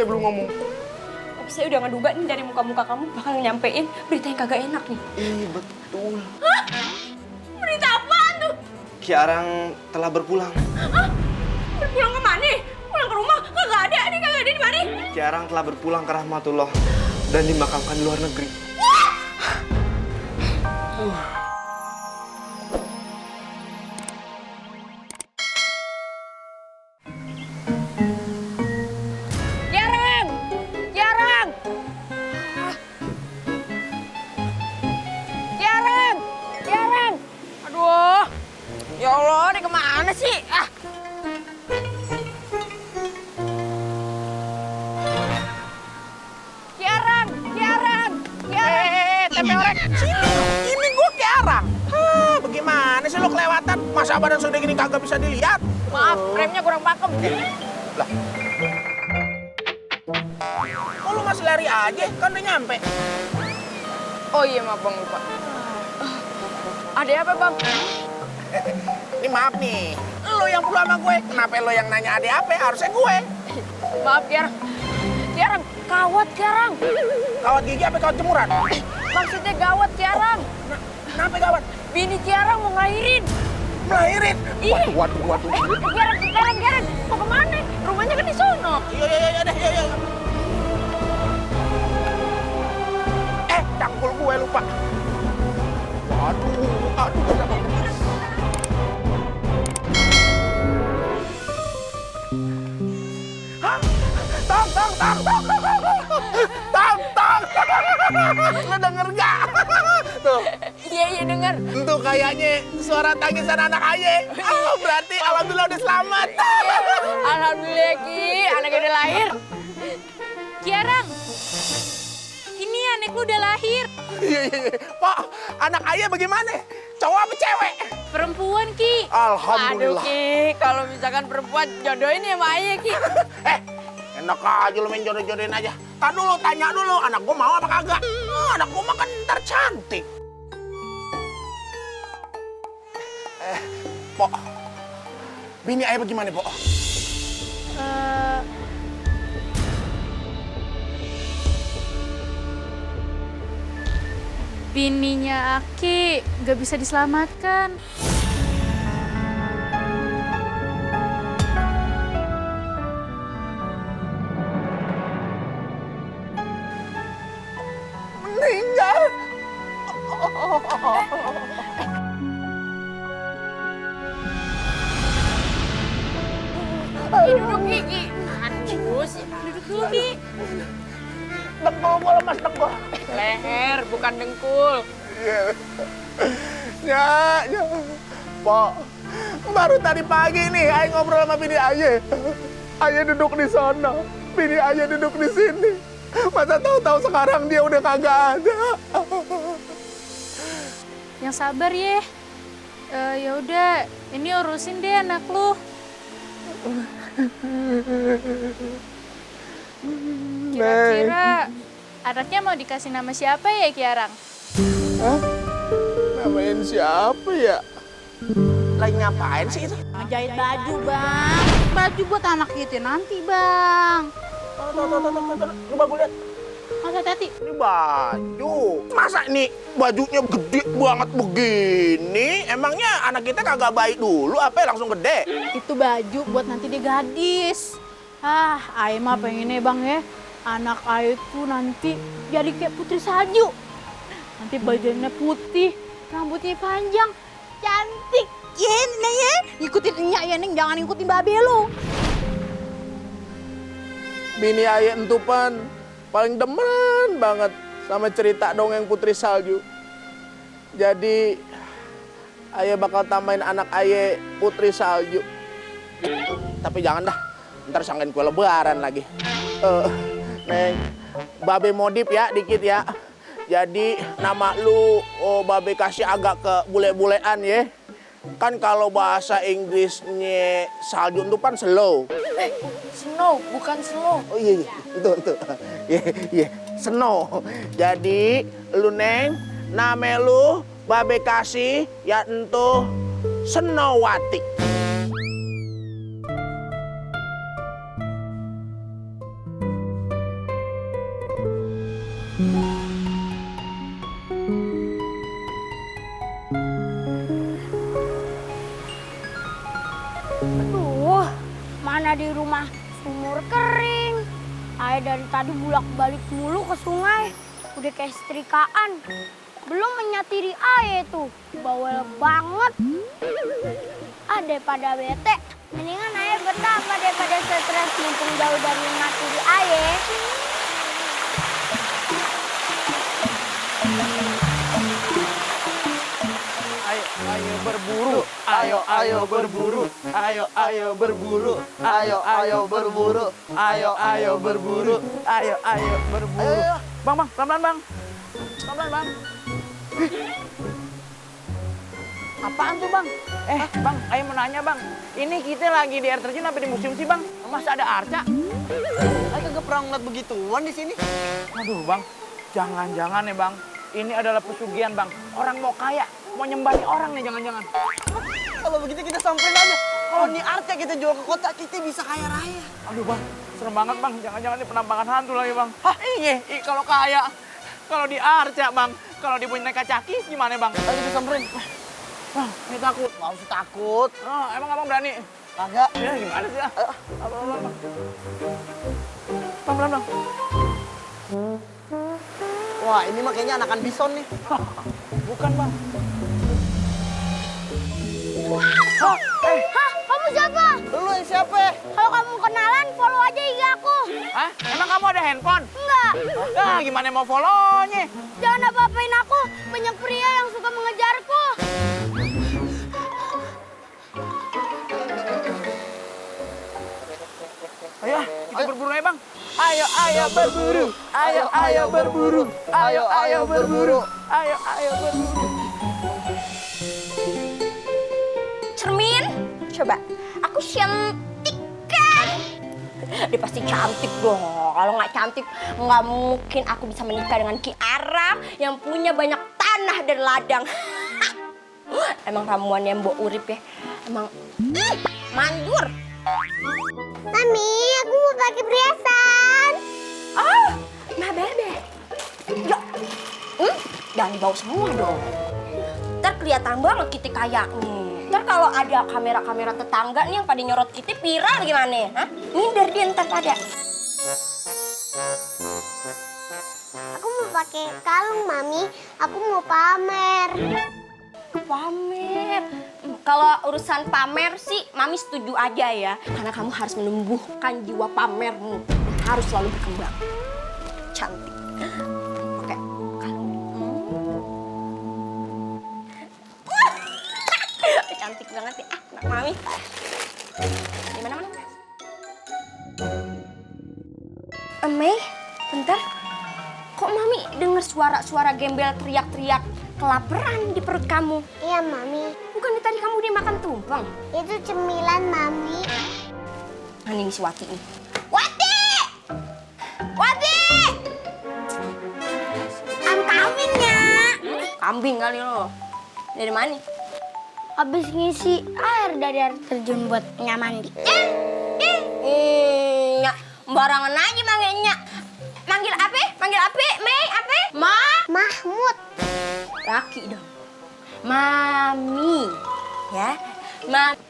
saya belum ngomong. Tapi saya udah ngeduga nih dari muka-muka kamu bakal nyampein berita yang kagak enak nih. Betul. Hah? Berita apaan tuh? Kiarang telah berpulang. Hah? Berpulang kemana? Pulang ke rumah? Kagak ada di mana? Kiarang telah berpulang ke rahmatullah dan dimakamkan di luar negeri. Kiarang! Kiarang! Kiarang! Kiarang! Aduh! Ya Allah, ini kemana sih? Kiarang! Kiarang! Kiarang! Tempe orek, sini. Ini gua Kiarang. Bagaimana sih lo kelewatan? Masa badan sudah gini kagak bisa dilihat? Maaf, remnya kurang pakem. Lah. Kok lu masih lari aja? Kan udah nyampe. Oh iya, maaf Bang, lupa. Ada apa, Bang? Ini maaf nih. Lo yang perlu sama gue. Kenapa lo yang nanya ada apa? Harusnya gue. Maaf, Kiarang. Kiarang, kawat, Kiarang. Kawat gigi apa kawat jemuran? Maksudnya gawat, Kiarang. Kenapa gawat? Bini Kiarang mau ngelahirin. Melahirin? Iya. Waduh. Kiarang. Mau kemana? Rumahnya kan di sono. Iya. Cangkul gue lupa. Aduh. Hah? Tong. Lo denger gak? Tuh. Iya, denger. Itu kayaknya suara tangisan anak Aye. Berarti alhamdulillah udah selamat. Alhamdulillah, Ki. Anaknya udah lahir. Kiarang, ini anak lu udah lahir. Iya. Pak, anak Aye bagaimana? Cowok apa cewek? Perempuan, Ki. Aduh, Alhamdulillah. Ki. Kalau misalkan perempuan, jodohin ya sama Ayah, Ki. Enak aja lo main jodoh-jodohin aja. Tar dulu, tanya dulu, anak gua mau apa kagak? Anak gua mah kan ntar cantik. Pok, bini Ayah bagaimana, Pok? Bininya Aki gak bisa diselamatkan. Meninggal. Duduk, Ki. Aduh, sih. Duduk dulu, Ki. Dengkul gua lemas, dengkul. Leher, bukan dengkul. Ya. Pok, baru tadi pagi nih Ayah ngobrol sama bini Ayah. Ayah duduk di sana, bini Ayah duduk di sini. Masa tahu-tahu sekarang dia udah kagak ada. Yang sabar ya. Ya udah, ini urusin deh anak lu. Kira-kira anaknya mau dikasih nama siapa ya, Kiarang? Hah? Namain siapa ya? Lagi ngapain sih itu? Ngejahit baju, Bang. Baju buat anak kita nanti, Bang. Tuh. Coba gue lihat. Mas hati-hati. Ini baju. Masa nih bajunya gede banget begini? Emangnya anak kita kagak baik dulu apa langsung gede? Itu baju buat nanti dia gadis. Ae mah pengennya, Bang ya. Anak Ae tuh nanti jadi kayak putri salju. Nanti badannya putih, rambutnya panjang, cantik. Ya. Ikutin Nyak ya, Neng. Jangan ikutin babe lu. Bini Ayah entupan paling demen banget sama cerita dongeng Putri Salju. Jadi Ayah bakal tambahin anak Ayah Putri Salju. Tapi jangan dah, ntar sangkain kue lebaran lagi. Neng, babe modif ya dikit ya. Jadi nama lu babe kasih agak ke bule-bulean ya. Kan kalau bahasa Inggrisnya salju itu kan slow. Snow, bukan slow. Oh iya, itu. Iya, snow. Jadi lu Neng, nama lu babe kasih ya entu Senowati. Aduh, mana di rumah sumur kering. Ayah dari tadi bolak-balik mulu ke sungai. Udah kayak setrikaan. Belum menyatiri ayah tuh. Bawel banget. Daripada bete, mendingan ayah betapa daripada stres mumpung jauh dari menyatiri ayah. Ayo berburu, ayo berburu, ayo berburu, ayo berburu, ayo berburu, ayo berburu. Bang, pelan-pelan bang, pelan-pelan bang. Apaan tuh bang? Bang, ayo mau nanya bang. Ini kita lagi di air terjun apa di museum sih bang? Masa ada arca? Saya kagak pernah ngeliat begituan di sini. Aduh bang, jangan-jangan ya bang. Ini adalah pesugihan bang. Orang mau kaya, mau nyembahi orang nih jangan-jangan. Kalau begitu kita samperin aja. Kalau ini arca kita jual ke kota, kita bisa kaya raya. Aduh bang, serem banget bang. Jangan-jangan ini penambangan hantu lagi bang. Hah iya, kalau kaya. Kalau di arca bang, kalau dipunya kacaki gimana bang? Ayo kita samperin. Wah, ini takut. Nggak usah takut. Oh, emang abang berani? Kagak. Ya gimana sih ya? Pelan-pelan bang. Pelan-pelan bang. Wah, ini mah kayaknya anakan bison nih. Bukan bang. Hah, kamu siapa? Lu yang siapa? Kalau kamu kenalan, follow aja IG aku. Hah? Emang kamu ada handphone? Enggak, Ah, gimana mau follow-nya? jangan apa-apain aku. Banyak pria yang suka mengejarku. Ayo, kita berburu ya bang. Ayo berburu. Ayo berburu. Ayo berburu. Ayo berburu. Cermin, coba. Aku cantik kan? Dia pasti cantik dong. Kalau nggak cantik, nggak mungkin aku bisa menikah dengan Ki Arang yang punya banyak tanah dan ladang. Emang ramuan yang mbok urip ya. Emang manjur. Mami, aku mau pakai perhiasan. Ah, nah bebe. Ya, jangan dibawa semua dong. Ntar kelihatan banget kita kaya nih. Ntar kalau ada kamera-kamera tetangga nih yang pada nyorot kita viral gimana? Hah? Minder dia ntar pada. Aku mau pakai kalung, Mami. Aku mau pamer. Pamer. Kalau urusan pamer sih, Mami setuju aja ya. Karena kamu harus menumbuhkan jiwa pamermu. Harus selalu berkembang. Cantik. Oke. Cantik banget ya, anak Mami. Di mana-mana. Mei, bentar. Kok Mami dengar suara-suara gembel teriak-teriak kelaparan di perut kamu? Iya, Mami. Bukan tadi kamu udah makan tumpeng? Itu cemilan, Mami. Mana ini si Wati nih? Wati! Wati! Kambingnya. Kambing kali lo. Dari mana? Habis ngisi air dari air terjun buat mandi. Nyak, barangan aja manggilnya. Manggil apa? Manggil apa? Mei, apa? Mahmud. Laki dong. Mami. Ya. Nggak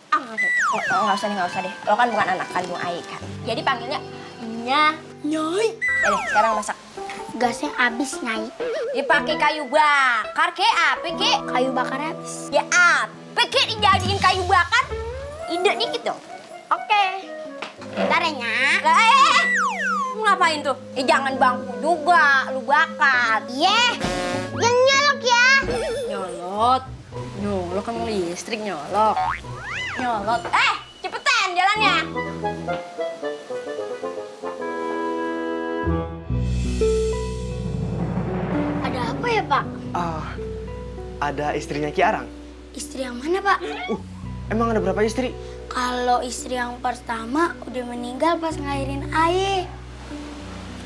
usah deh. Lo kan bukan anak kandung Ai kan. Jadi panggilnya Nyai. Jadi sekarang masak. Gasnya habis, Nyai. Dipakai kayu bakar, ke apa, ke? Kayu bakar habis. Ya apa, ke dijadiin kayu bakar? Ide dikit dong. Oke. Bentar ya, Nyak. Lah, lu ngapain tuh? Jangan bangku juga, lu bakar. Yang nyolok ya. Nyolot. Nyolot kan listrik nyolot. Nyolot. Cepetan jalannya. Ada apa ya, Pak? Ada istrinya Ki Arang. Istri yang mana, Pak? Emang ada berapa istri? Kalau istri yang pertama udah meninggal pas ngelahirin Aye.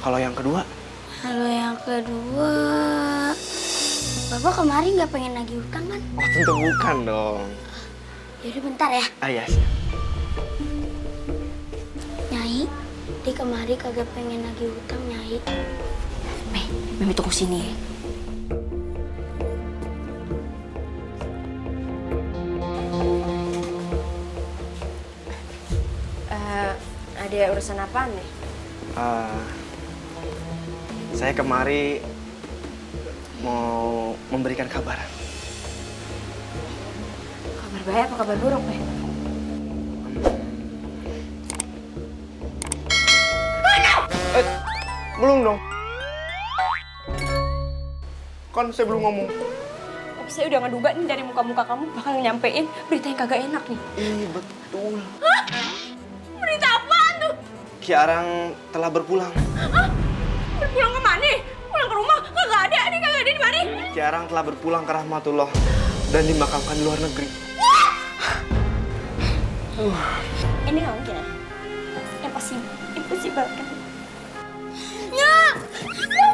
Kalau yang kedua? Kalau yang kedua, Bapak kemarin nggak pengen nagih utang kan? Oh, tentu bukan dong. Yaudah bentar ya. Ya. Nyai, dia kemarin kagak pengen nagih utang, Nyai. Mimi tunggu sini. Ada urusan apa nih? Saya kemari mau memberikan kabar. Kabar baik apa kabar buruk, Pe? Belum dong. Kan saya belum ngomong. Tapi saya udah ngeduga nih dari muka-muka kamu bakal nyampein berita yang kagak enak nih. Betul. Berita apaan tuh? Ki Arang telah berpulang. Berpulang ke mana? Pulang ke rumah? Kagak ada nih, kagak ada di mana? Ki Arang telah berpulang ke Rahmatullah dan dimakamkan di luar negeri. Ini nggak mungkin ya? Impossible kan? Nggak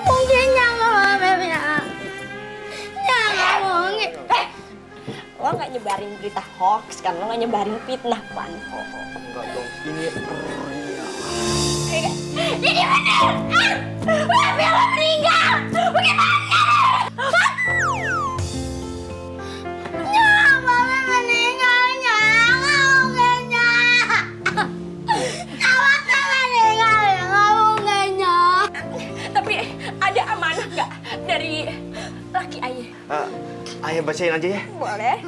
mungkin, nggak mungkin. Lo nggak nyebarin berita hoax kan? Lo nggak nyebarin fitnah kan? Enggak dong, ini Jadi bener! Bella meninggal! Bagaimana? Mama meninggalnya! Nggak mungkinnya! Mama meninggal! Nggak mungkinnya! Tapi ada amanah nggak dari laki ayah? ayah bacain aja ya. Boleh.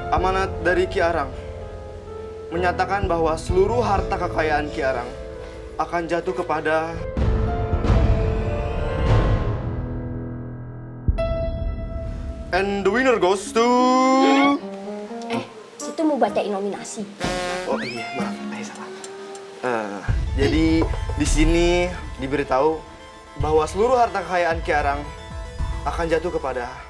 Amanat dari Ki Arang menyatakan bahwa seluruh harta kekayaan Ki Arang akan jatuh kepada and the winner goes to Situ mau bacain nominasi. oh iya maaf ayah salah. Jadi di sini diberitahu bahwa seluruh harta kekayaan Ki Arang akan jatuh kepada